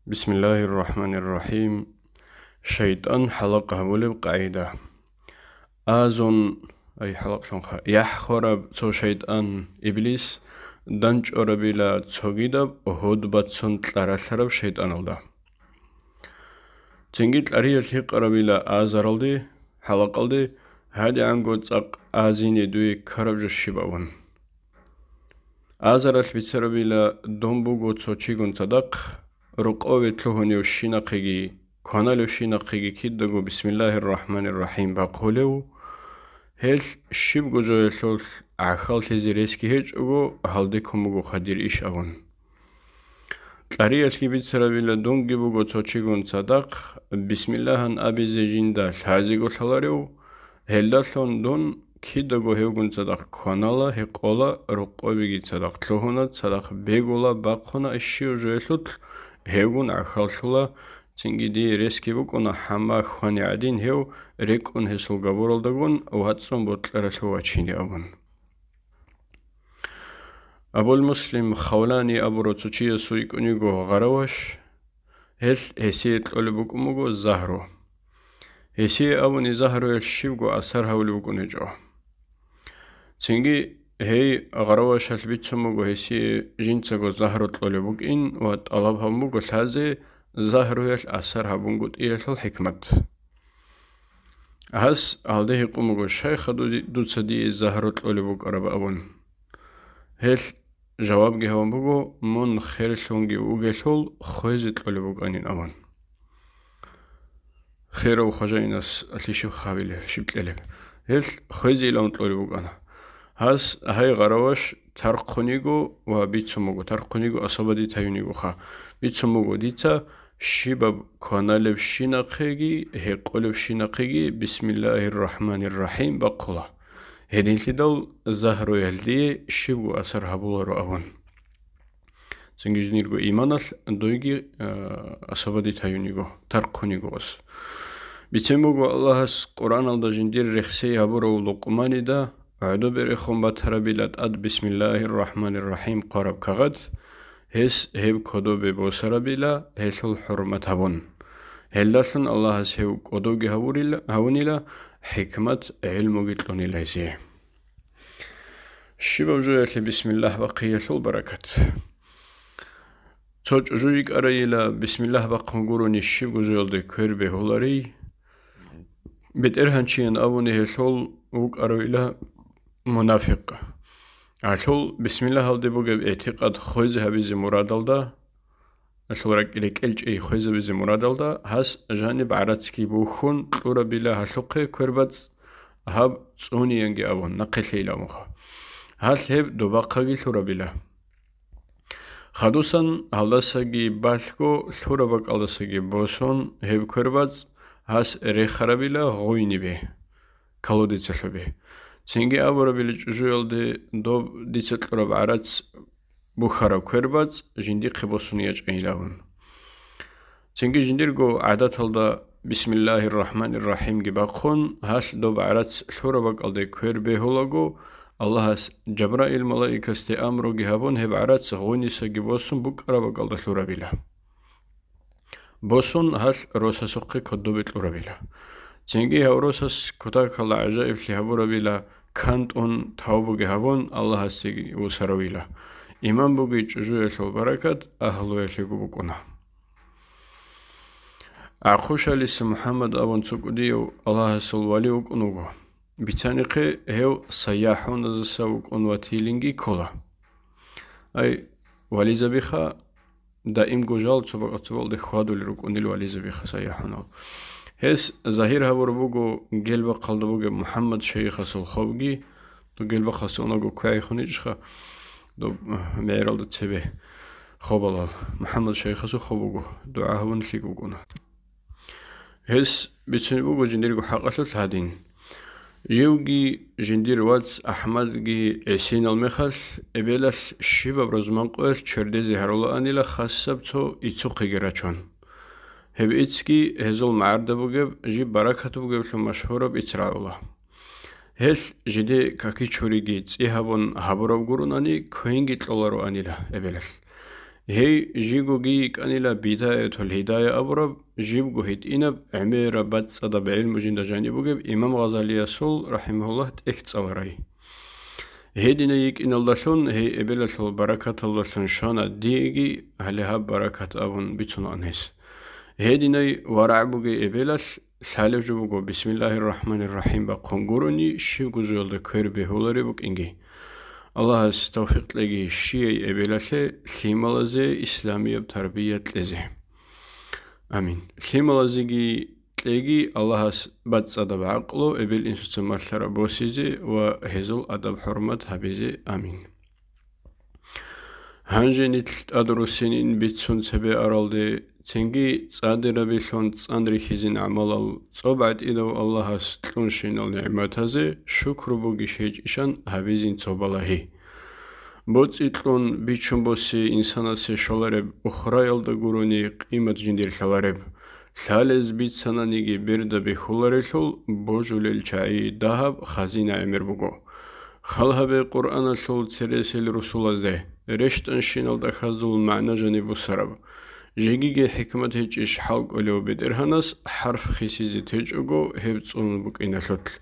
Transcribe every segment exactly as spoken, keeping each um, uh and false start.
Бисмиллагьир рахӀманир рахӀим. ШайтӀан хӀалакъ гьабулеб къагӀида. Азун, ай, хӀалакълъунха, яхӀ хвараб цо шайтӀан, иблис, дандчӀварабила цогидаб гьуд бацун кьаралъараб шайтӀаналда. Цинги кьариялъ гьикъарабила азаралде, хӀалакъалде, гьадигӀанго цӀакъ азине дуе ккараб жо щиб абун. Азаралъ бицарабила дун буго цо чигун цадахъ, рокъове лъугьуневщинахъеги, кваналевщинахъеги кидаго Бисмиллагьир рахӀманир рахӀим бахъулев, гьелъ щибго жоялъулъ гӀахьаллъизе ресги гьечӀого, гьалде ккун бугоха дир иш абун. Кьариялъги бицарабила дунги буго цо чигун цадахъ, Бисмиллагьан абизе жинда лъазего лъаларев, гьелдалъун дун кидаго гьевгун цадахъ кванала, гьекъола, рокъобеги цадахъ лъугьуна, цадахъ бегула, бахъуна, щив жоялъулъ гьевгун гӀахьаллъула, цинги дие ресги букӀуна, хӀама хвани гӀадин гьев рекӀун гьесул габуралдагун вацӀцӀун бокьаралъув вачине абун. Абул Муслим Хавлани абурав цо чиясул йикӀун йиго гъараваш, гьелъ гьесие кьолеб букӀун буго загьру. Гьесие абуни загьруялъ щибго асар гьавулеб букӀун гьечӀо. Цинги гьей гъаравашалъ бицун буго гьесие жинцаго загьру кьолеб букӀин ва тӀалаб гьабун буго лъазе загьруялъ асар гьабунгутӀиялъул хӀикмат. Гьас гьалде гьикъун буго, «Щайха дуди-, дуца дие загьру кьолеб букӀараб?» абун. Гьелъ жавабги гьабун буго, «Мун херлъунги вугелъул хвезе кьолеб букӀанин», абун. Херав хважаинас лъишив хабилеб, щиб кьелеб? Гьелъ хвезейилан кьолеб букӀана. Гьас гьай гъараваш тархъун йиго ва бицун буго, тархъун йиго, освободить гьаюн йигоха. Бицун буго дица щибаб кваналебщинахъеги, гьекъолебщинахъеги Бисмиллагьир рахӀманир рахӀим бахъула. Гьединлъидал загьруялъ дие щибго асар гьабуларо абун. Цинги жинирго иманалъ дойги, а, освободить гьаюн йиго, тархъун йиго ас. Бицен буго Аллагьас Къуръаналда жиндир рехсей гьабурав Лукъманида гӀодобе рехун батарабила тӀад Бисмиллагьир рахӀманир рахӀим хъвараб кагъат, гьес гьеб кодобе босарабила, гьелъул хӀурмат гьабун. Гьелдалъун Аллагьас гьев кодовги гьавурила, гьавунила, хӀикмат, гӀилмуги кьунила гьесие. Щибаб жоялъе бисмиллагь бахъиялъул баракат. Цо чӀужу йикӀарайила бисмиллагь бахъун гурони щибго жоялде квер бегьуларей? БетӀергьанчиян абуни гьелъул вукӀаравила мунафикъ. Гьалъул бисмиллагьалде бугеб игӀтикъад хвезе гьабизе мурадалда, гьалъул ракӀ-, рекӀел чӀей хвезабизе мурадалда, гьас жаниб гӀарацги бухьун кьурабила гьалъухъе квербацӀ, гьаб цӀуниянги абун, нахъе лъейилавунха. Гьалъ гьеб добахъаги лъурабила. Хадусан гьалдасаги балъго лъураб бакӀалдасаги босун гьеб квербацӀ гьас рехарабила гъуйнибе, колодецалъубе. Цинги абурабила чӀужуялде доб дица кьураб гӀарац бухьараб квербацӀ жиндихъе босун ячӀайилавун. Цинги жиндирго гӀадаталда Бисмиллагьир рахӀманир рахӀимги бахъун, гьалъ доб гӀарац лъураб бакӀалде квер бегьулаго, Аллагьас Жабраил малаикасде амруги гьабун, гьеб гӀарац гъунисаги босун букӀараб бакӀалда лъурабила. Босун гьалъ росасухъе кодобе кьурабила. Цинги гьав росас кутакалда гӀажаиблъи гьабурабила, кантӀун тавбуги гьабун, Аллагьасде вусаравила. Иман бугей чӀужуялъул баракат агьлуялъего букӀуна. Ахъушалиса МухӀаммад абун цо кӀудияв Аллагьасул вали вукӀун вуго. Бицанихъе, гьев сайяхӀуназаса вукӀун ватилинги ккола. Ай, вализабиха, даимго жал цо бакӀа цо бакӀалде хьвадулел рукӀунел вализабиха сайяхӀунал. Гьес загьир гьабураб буго Гелбахъалда бугеб МухӀаммад шайихасул хобги, доб Гелбахъалъунаго квайхун ичӀха, доб, а, мегӀералда цебе хобалал. МухӀаммад шайихасул хоб буго, дугӀа гьабун лъикӀ букӀуна. Гьес бицунеб буго жиндирго хӀакъалъулъ гьадин. Живги жиндир вац АхӀмадги гӀисинал мехалъ, эбелалъ щибаб рузманкъоялъ чвердезе гьарулаанила хасаб цо ицухъеги рачун. Гьеб ицги гьезул магӀарда бугеб, жиб баракат бугеблъун машгьураб иц рагӀула. Гьелъ жиде каки чуриги цӀи гьабун гьабураб гурунани квенги кьолароанила эбелалъ. Гьей жигоги йикӀанила Бидаятул Гьидая абураб, жибго гьитӀинаб, гӀемераб бацӀцӀадаб гӀилму жинда жаниб бугеб имам Гъазалиясул, рахӀимагьуллагь, тӀехь цӀаларай. Гьединай йикӀиналдалъун, гьей эбелалъул баракаталдалъун щвана диеги, гьале гьаб баракат абун бицунаан гьес. Гьединай варагӀ бугей эбелалъ лъалеб жо буго, Бисмиллагьир рахӀманир рахӀим бахъун гурони, щибго жоялда квер бегьулареб букӀинги. Аллагьас тавфикъ кьеги щияй эбелалъе лъималазе исламияб тарбия кьезе. Амин. Лъималазеги кьеги Аллагьас бацӀцӀадаб гӀакълу эбел-инсуца малъараб босизе ва гьезул адаб-хӀурмат гьабизе. Амин. Гьанже нилъ тӀадруссинин бицун цебе аралде, цинги цӀадирабилъун цӀан рихьизин гӀамалал цӀоб гӀатӀидав Аллагьас кьунщинал нигӀматазе шукру бугищ гьечӀищан гьабизин цо балагьи. БоцӀи кьун бичун боси инсанасе щолареб, ухраялда гурони къимат жиндир лъалареб. Лъалез бицананиги берда бихьуларелъул божулел чагӀи дагьаб хазина гӀемер буго. Хал гьабе Къуръаналъул цересел русулазде, рещтӀанщиналда хазул магӀна жаниб бусараб. Жегиги хӀикмат гьечӀищ хӀалкӀолев БетӀергьанас хӀарф хисизе течӀого гьеб цӀунун букӀиналъулъ.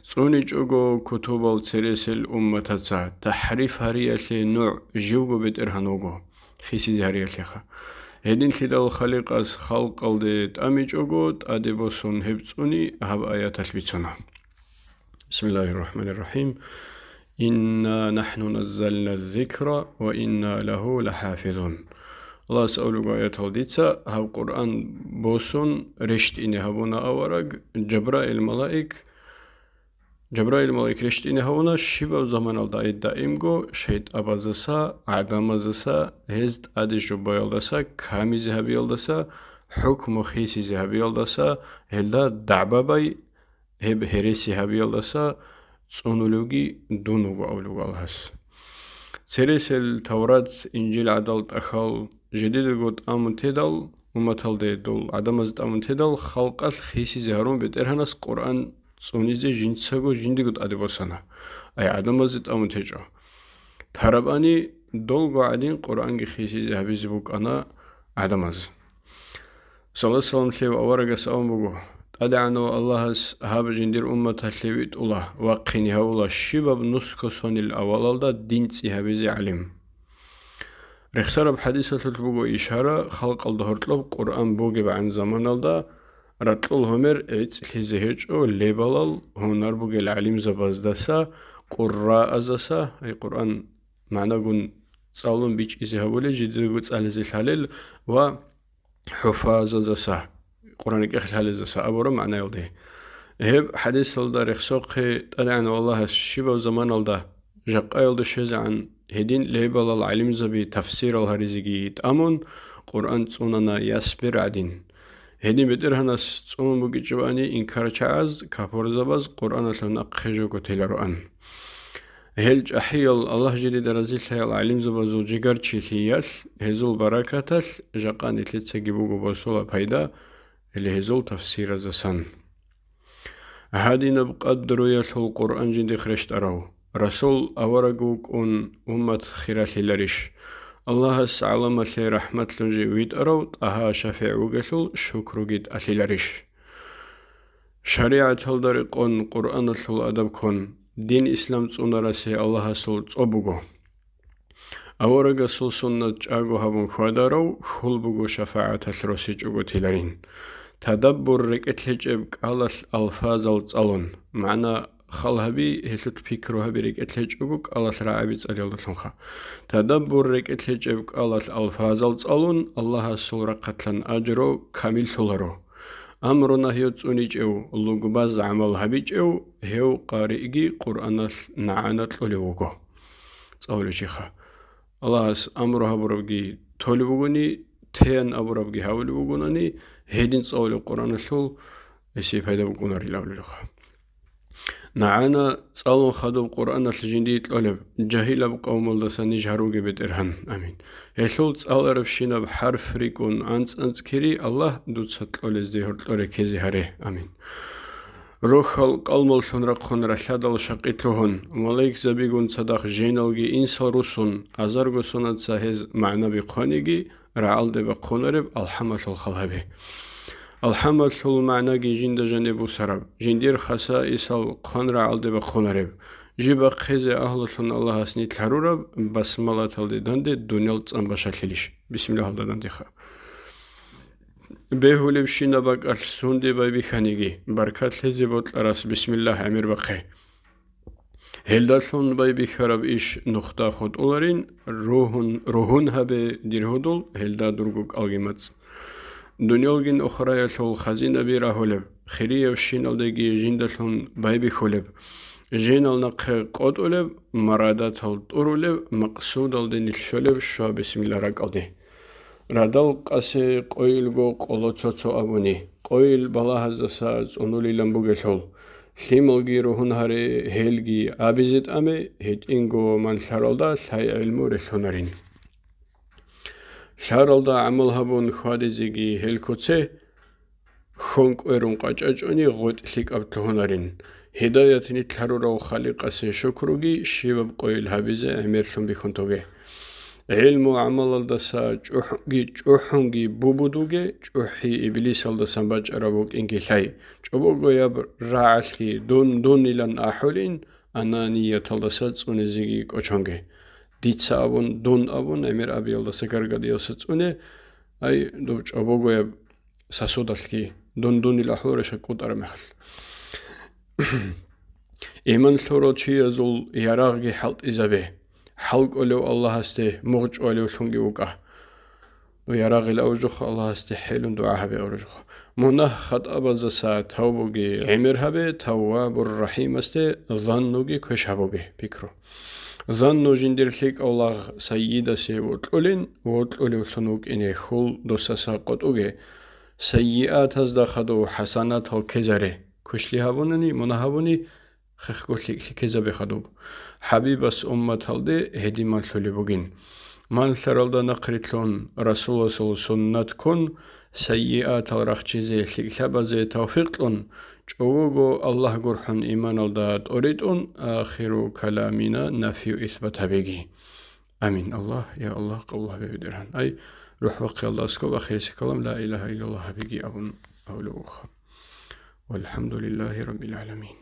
ЦӀуничӀого кутубал цересел умматаца, тахӀриф гьариялъе нугӀ живго БетӀергьан вуго, хисизе гьариялъеха. Гьединлъидал Халикъас халкъалде тӀамичӀого тӀаде босун гьеб цӀуни гьаб аяталъ бицуна. بسم الله الرحمن الرحيم. إنا نحن نزلنا الذكر وإنا له لحافظون. Аллагьас абулеб аятал дица гьаб Къуръан босун рещтӀине гьабуна авараг Жабраил малаик. Жабраил малаик рещтӀине гьавуна щибаб заманалда ай даимго шайтӀабазаса, гӀадамазаса, гьез тӀаде жубаялдаса, камизе гьабиялдаса, хӀукму хисизе гьабиялдаса, гьелда дагӀбабай, гьеб гьереси гьабиялдаса цӀунулевги дун вуго абулев Аллагьас. Цересел Таврат, Инжил гӀадал тӀахьал жидедаго тӀамун тедал, умматалде дол гӀадамаз тӀамун тедал, халкъалъ хисизе гьарун БетӀергьанас Къуръан цӀунизе жинцаго жиндиго тӀаде босана. Ай гӀадамазде тӀамун течӀо. Тарабани долго гӀадин Къуръанги хисизе гьабизе букӀана гӀадамаз. Саллаллагьу гӀалайгьи вассалам лъев аварагас абун буго: «ТӀадегӀанав Аллагьас гьаб жиндир умматалъе витӀула, вахъине гьавула щибаб нусго сонил авалалда дин цӀи гьабизе гӀалим». Рехсараб хӀадисалъулъ буго ишара, халкъалда гьоркьоб Къуръан бугебгӀан заманалда ракьул гьумер гӀицӀлъизе гьечӀо лебалал гьунар бугел гӀалимзабаздаса, къурраазаса, ай Къуръан магӀнагун цӀалун бичӀчӀизе гьабулел, жидерго цӀализе лъалел ва хӀуфазазаса, Къуръан рекӀехъ лъалезаса абураб магӀнаялде. Гьеб хӀадисалда рехсохъе ТӀадегӀанав Аллагьас щибаб заманалда жакъаялда щвезегӀан гьедин лебалал гӀалимзаби тафсирал гьаризеги тӀамун, Къуръан цӀунана ясбер гӀадин. Гьедин БетӀергьанас цӀунун бугичӀебани инкарчагӀаз, капурзабаз Къуръаналъул нахъе жого телароан. Гьел чӀахӀиял, Аллагь жидеда разилъаял гӀалимзабазул жигарчилъиялъ, гьезул баракаталъ жакъа нилъецаги буго босула пайда, гьеле гьезул тафсиразасан. Гьадинаб къадруялъул Къуръан жиндихъ рещтӀарав, Расул авараг вукӀун уммат хиралъиларищ? Аллагьас гӀаламалъе рахӀматлъун жив витӀарав ТӀагьа шафигӀ вугелъул шукруги тӀалъиларищ? ШаригӀаталда рекъон, Къуръаналъул адаб ккун, дин ислам цӀунарасе Аллагьасул цӀоб буго. Аварагасул суннат чӀаго гьабун хьвадарав хьул буго шафагӀаталъ росичӀого теларин. Тадаббур рекӀелъ гьечӀеб кӀалалъ алфазал цӀалун, магӀна хал гьаби, гьелъулъ пикру гьаби рекӀелъ гьечӀого кӀалалъ рагӀаби цӀалиялдалъунха. Тадаббур рекӀелъ гьечӀеб кӀалалъ алфазал цӀалун, Аллагьасул рахъалъан ажру камиллъуларо. Амру-нагью цӀуничӀев, лугбаз гӀамал гьабичӀев, гьев къариги Къуръаналъ нагӀана кьолев вуго. ЦӀалулев чиха. Аллагьас амру гьабурабги толеб бугони, теян абурабги гьавулеб бугонани, гьедин цӀалулев Къуръаналъул гьесие пайда букӀунарила абулелха. НагӀана цӀалун хадуб Къуръаналъ жиндие кьолеб, жагьилаб къавмалдаса ниж гьаруге, БетӀергьан. Амин. Гьелъул цӀаларабщинаб хӀарф рикӀкӀун анцӀ-анцӀ кири Аллагь дуца кьолезде гьоркьоре ккезе гьаре. Амин. Рохьал къалмаллъун рахъун ралъадал шакъи лъугьун, малаикзабигун цадахъ женалги инсал русун, азарго сонаца гьез магӀнаби хъваниги, рагӀалде бахъунареб алхӀамалъул хал гьабе. АлхӀамалъул магӀнаги жинда жаниб бусараб, жиндир хасаисал хъван рагӀалде бахъунареб, жиб бахъизе агьлулъун Аллагьас нилъ гьарураб басмалаталде данде дуниял цӀан башалъилищ? Бисмиллагьалда дандеха. Бегьулебщинаб бакӀалъ сунде байбихьаниги, баркат лъезе бокьарас бисмиллагь гӀемер бахъе. Гьелдалъун байбихьараб иш нухда хутӀуларин, ругьун, ругьун гьабе, дир гьудул, гьелда дурго кӀалги мацӀ. Дуниялгин охраялъул хазинаби рагьулеб, хириябщиналдеги жиндалъун байбихьулеб, женал нахъе къотӀулеб, марадатал тӀурулеб, макъсудалде нилъ щолеб щва бисмилла ракӀалде. Радал къасе къойилго къоло цо-цо абуни, къойил балагьаздаса цӀунулилан бугелъул, лъималги ругьун гьаре гьелги абизе тӀаме, гьитӀинго манлъаралда лъай гӀилму релълъунарин. Лъаралда гӀамал гьабун хьвадизеги гьел куце, хьон кӀверун къачӀачӀони гъветӀ лъикӀаб лъугьунарин. Гьидаят нилъ гьарурав Халикъасе шукруги щибаб къойил гьабизе гӀемерлъун бихьун тоге. ГӀилму гӀамалалдаса чӀухӀги, чӀухӀунги бубудуге, чӀухӀи иблисалдасан бачӀараб букӀинги лъай. ЧӀобогояб рагӀалъги дун-дунилан ахӀулин, ананияталдаса цӀунезеги кӀочонге. Дица абун, дун абун, гӀемер абиялдаса гаргадиялдаса цӀуне, ай, доб чӀобогояб сосудалъги, дун-дунил ахӀулареша кӀутӀараб мехалъ. Иман лъурал чиязул ярагъги хӀалтӀизабе, хӀалкӀолев Аллагьасде мугъчӀвалевлъунги вукӀа. Ну, ярагъил авжухъ Аллагьасде хӀелун дугӀа гьабе авружухъ. Мунагь-хатӀабаздаса тавбуги гӀемер гьабе, Таввабур-Рахимасде заннуги квеш гьабуге, пикру. Занну жиндир лъикӀав лагъ сайидасе вокьулин, вокьулевлъун вукӀине хьул досаса къотӀуге, сайиатазда хадув хӀасанатал ккезаре, квешлъи гьабунани, мунагь гьабуни, хехго лъикӀлъи ккезабе хадуб. ХӀабибас умматалде гьедин малъулеб бугин. Малъаралда нахърилълъун, Расуласул суннат ккун, сайиатал рахчизе, лъикӀлъабазе тавфикълъун, чӀового Аллагь гурхӀун иманалда тӀоритӀун, ахиру каламина нафию исбат гьабеги. Амин. Аллагь, я Аллагь, къабул гьабе, БетӀергьан. Ай, рухӀ бахъиялда аскоб ахирисеб калам ла илагьа иллаллагь гьабиги абун гьавулев вуха. Валхамдулиллагьи раббил гӀаламин.